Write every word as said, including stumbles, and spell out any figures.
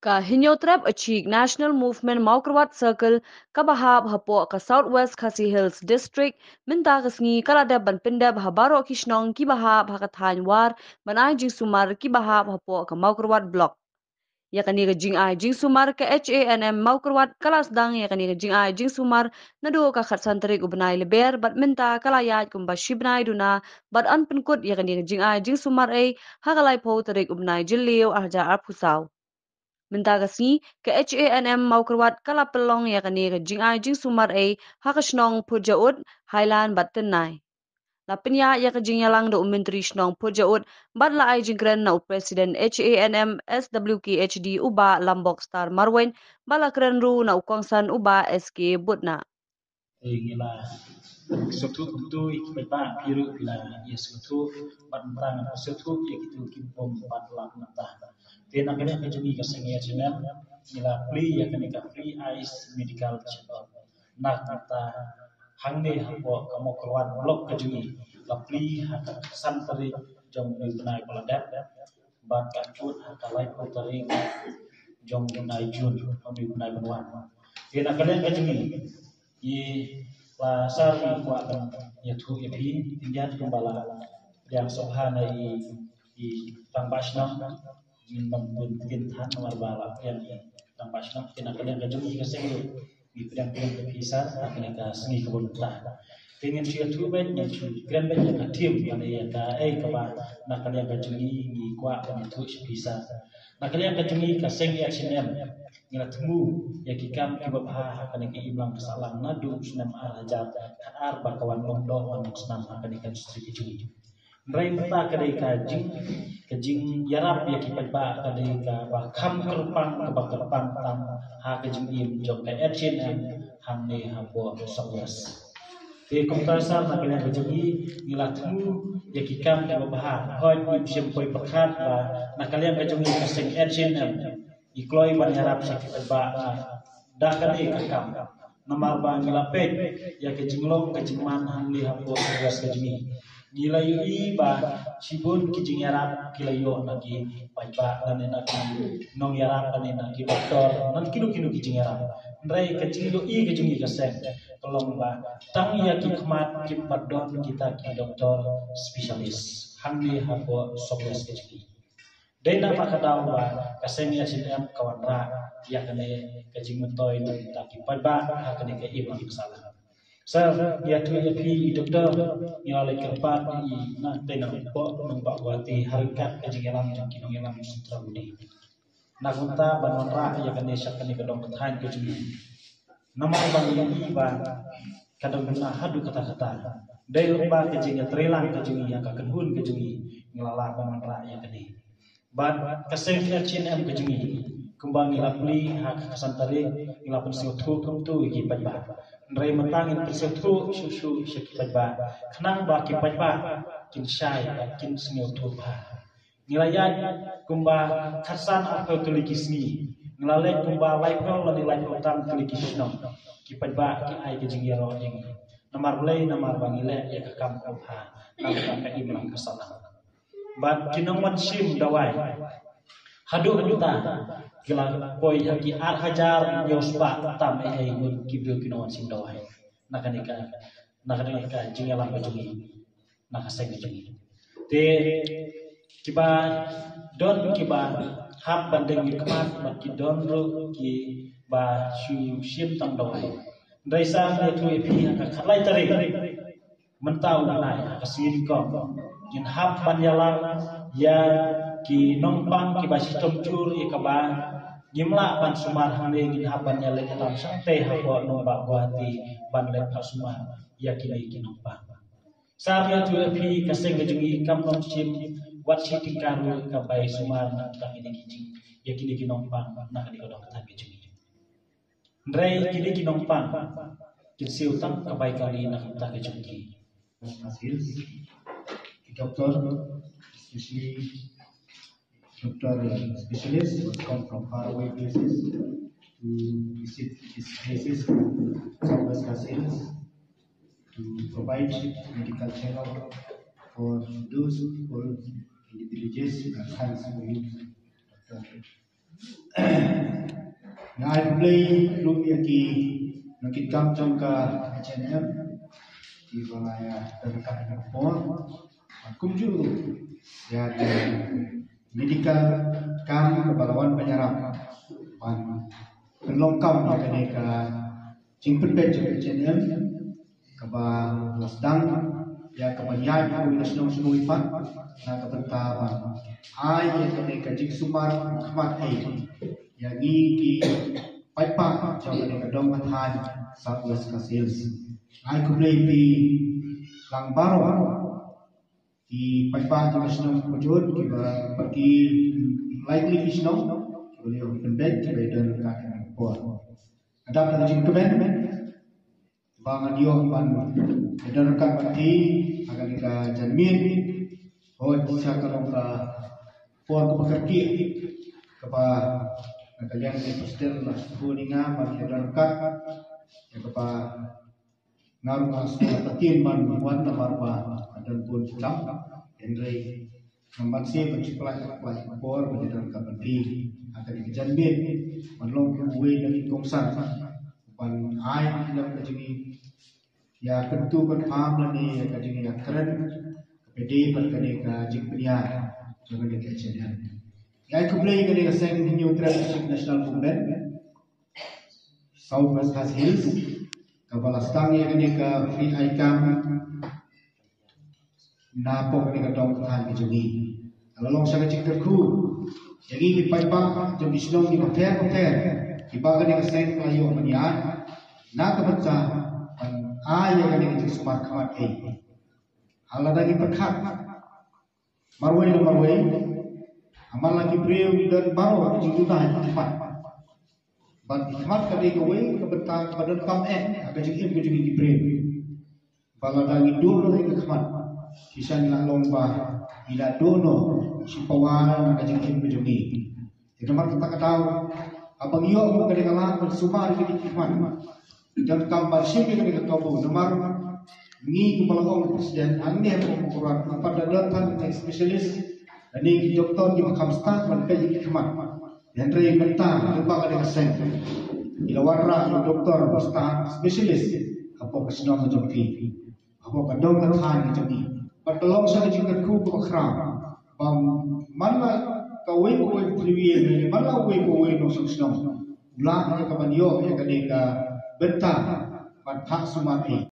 Ka Hynñiewtrep Achik National Movement Mawkyrwat Circle kaba hap hapoh ka South West Khasi Hills District mynta ka sngi ka la dep ban pyndep ha baroh ki shnong kiba hap ha ka thaiñ War ban ai jingsumar kiba hap hapoh ka Mawkyrwat Block. Ïa kane ka jingai jingsumar ka H A N M Mawkyrwat ka la sdang ïa kane ka jingai jingsumar naduh ka khatsan tarik u bnai Lber bad mynta ka la ïaid kumba shi bnai duna bad yn pynkut ïa kane ka jingai jingsumar ei ha ka laiphew tarik u bnai Jylliew arhajar arphew saw. Mynta ka sngi ka H A N M Mawkyrwat ka la pynlong ïa kane ka jingai jingsumar ei ha ka shnong Phutjaud, Highland bad Tynnai. La pynïaid ïa ka jingïalang da u Myntri Shnong Phutjaud bad la ai jingkren na u President H A N M S W K H D u Bah Lambok Star Marwein bad la kren ruh na u kongsan u Bah S K Butna. Te ngi la sngewthuh kumtu ïa ki paidbah, phi ruh phi la ïa sngewthuh bad mynta ngi la sngewthuh ïa kito ki bym pat lap mynta. Te na ka liang ka jong ngi ka seng H A N M ngi la plie ïa kane ka free eyes medical check up. Na ka bynta hangne hapoh ka Mawkyrwat Block ka jong ngi la plie ha ka khatsan tarik jong une u bnai ba la dep bad ka kut ha ka laiphew tarik jong u bnai Jun, ha une u bnai ban wan. Te na ka liang ka jong ngi i la sar i kwah ban ïathuh ïa phi, ïa kumba la pdiang sngewbha na i, i rangbah shnong, ngim bun ktien than namar ba la pdiang i rangbah shnong. Te na ka liang ka jong ngi ka seng ruh ngi pdiang pdiang ïa phi sar ha kane ka sngi kaba mynta. Te ngin shu ïathuh beit, ngin shu kren beit ïa ka theme lane ïa kaei kaba na ka liang ka jong ngi ngi kwah ban ïathuh sha phi sar. Na ka liang ka jong ngi ka seng H A N M ngi la thmu ïa ki kam kiba bha ha kane ka imlang ka sahlang naduh u snem ar hajar khatar ba ka wan long doh wan long snam ha kane ka district ka jong ngi. Hynrei mynta ka dei ka jing, ka jingïarap ïa ki paidbah ka dei kaba kham kyrpang, kaba kyrpang tam ha ka jingim jong ka H A N M hangne hapoh South West. Te kumta sar na ka liang ka jong ngi ngi la thmu ïa ki kam kiba bha. Hooid, ngim shym poi pyrkhat ba na ka liang ka jong ngi ka seng H A N M ngi kloi ban ïarap sha ki paidbah da kane ka kam. Namar ba ngi la peit ïa ka jinglong ka jingman hangne hapoh South West ka jong ngi. Ngi la ïohi ba shibun ki jingïarap ki la ïoh na ki paidbah lane na ki nongïarap lane na ki doktor, na kino kino ki jingïarap. Hynrei ka jingïohi ka jong ngi ka seng ka long ba tang ïa ki khmat kim pat don kita ki doktor specialist hangne hapoh South West ka jong ngi. Dei namar kata ba ka seng H A N M ka wanrah ïa kane ka jingmyntoi na kita ki paidbah ha kane ka imlang ka sahlang. Sir, ïathuh ïa phi i doktor, ngi la leit kyrpad ïa i na tei na pdeng nongbah Guwahati ha ryngkat ka jingïalang jong ki nongïalam Central Body. Na kumta ban wanrah ïa kane sha kane ka dong ka thaiñ ka jong ngi. Namar ba ngi ïohi ba ka dang duna haduh katta katta. Dei lyngba ka jingïatreilang ka jong ngi ha ka kynhun ka jong ngi, ngi la lah ban wanrah ïa kane. Bad ka seng H A N M ka jong ngi, kumba ngi la plie ha ka khatsan tarik, ngi la pynsngewthuh kumtu ïa ki paidbah. Hynrei mynta ngin pynsngewthuh shuh shuh sha ki paidbah khnang ba ki paidbah kin shai bad kin sngewthuh bha. Ngi la ïaid kumba khatsan arphew tylli ki sngi. Ngi la leit kumba laiphew lane laiphew tam tylli ki shnong. Ki paidbah ki ai ka jingïaroh ïa ngi. Namar balei? Namar ba ngi leh ïa ka kam kaba bha na ka imlang ka sahlang. Bad ki nongwan shim dawai haduh mynta ki la poi ha ki ar hajar hynñiew spah tam eh ngut ki briew ki nongwan shim dawai. Na kane ka, na kane ka jingïalang ka jong ngi, na ka seng ka jong ngi. Te kiba don kiba hap ban deng ïa khmat bad ki don ruh kiba shu shim tang dawai. Hynrei sa ïathuh ïa phi ha ka khatlai tarik mynta u bnai ha ka sngi Nyngkong ngin hap ban ïalam ïa ki nongpang kiba shitom jur ïa kaba ngim lah ban sumar hangne, ngin hap ban ïaleit ïalam shangtei hapoh nongbah Guwahati ban leit phah sumar ïa kine ki nongpang. Sa ïathuh ïa phi ka seng ka jong ngi kam long shim wat shi tyngka ruh ka bai sumar na ka kine ki jing ïa kine ki nongpang na kane ka dong ka thaiñ ka jong ngi. Hynrei kine ki nongpang kin siew tang ka bai kali na ka bynta ka jong ki. Hasil ki doktor, especially doctor specialists who come from faraway places to visit these places, South West Khasi Hills, to provide medical checkup for those people in the villages and thanks for you, Doctor. Ai khublei ruh ïa ki nongkitkam jong ka H N M kiba la ïa don ryngkat ha kane ka por. Kumjuh ruh ïa ki medical camp kaba la wan ban ïarap ban pynlong kam ïa kane ka jingpynbeit jong ka H N M kaba la sdang ïa kaba ïaid ha kawei ka shnong shnong pat na ka bynta ban ai ïa kane ka jingsumar khmat ei ïa ngi ki paidbah jong kane ka dong ka thaiñ South West Khasi Hills. Ai khublei phi lang baroh ki paidbah jong ka shnong Pajut kiba, ba ki lai tylli ki shnong kiba la ïoh pynbeit kiba ïadon ryngkat ha kane ka por. Ka dap ka jingkmen ba ngan ïoh ban ïadon ryngkat bad phi ha kane ka janmiet. Hooid, shisha ka long ka por kaba kyrkieh kaba na ka liang ka president la sngewthuh ïa nga ban ïadon ryngkat ïa kaba nga ruh nga sngewthuh ban wan namar ba nga don bun jingïalam. Hynrei nga banse ban shu pynlait pynlait por ban ïadon ryngkat bad phi ha kane ka janmiet ban long uwei na ki kongsan ban ai ïa ka jingïa kyntu kynpham lane ïa ka jingïakren kaba dei bad kane ka jingpynïaid jong kane ka H N M. Ai khublei kane ka seng Hynñiewtrep District National Movement South West Khasi Hills kaba la sdang ïa kane ka free eye camp na pdeng kane ka dong ka thaiñ ka jong ngi. Ka la long sha ka jingkyrkhu ïa ngi ki paidbah jong ki shnong kiba pher bapher kiba kane ka seng ka la ïoh ban ïaid na ka bynta ban ai ïa kane ka jingsumar khmat ei. Ha lada ngi pyrkhat marwei na marwei, ha man la ki briew ki don baroh ki jingduna ha ki khmat. Bad ki khmat ka dei kawei ka bynta kaba donkam eh ha ka jingim ka jong ngi ki briew. Ba lada ngi duh noh ïa ka khmat, shisha ngi la long ba ngi la duh noh shi pawa na ka jingim ka jong ngi. Te namar kata ka daw haba ngi ïoh ka dei ka lad ban sumar ïa ka khmat, donkam ban shim ïa ka dei ka kabu namar ngi kumba la ong president hangne ha Mawkyrwat ngi pat da don tang specialist lane ki doktor kiba kham stad ban peit ïa ka khmat. Hynrei mynta lyngba kane ka seng ngi la wanrah ïa u doktor ba stad specialist hapoh ka shnong ka jong phi, hapoh ka dong ka thaiñ ka jong ngi. Bad ka long sha ka jingkyrkhu kaba khraw ba man la kawei pa kawei ka thliew ïing, man la uwei pa uwei u nongshong shnong u lah ïa ka ban ïoh ïa kane ka bynta ban phah sumar ei.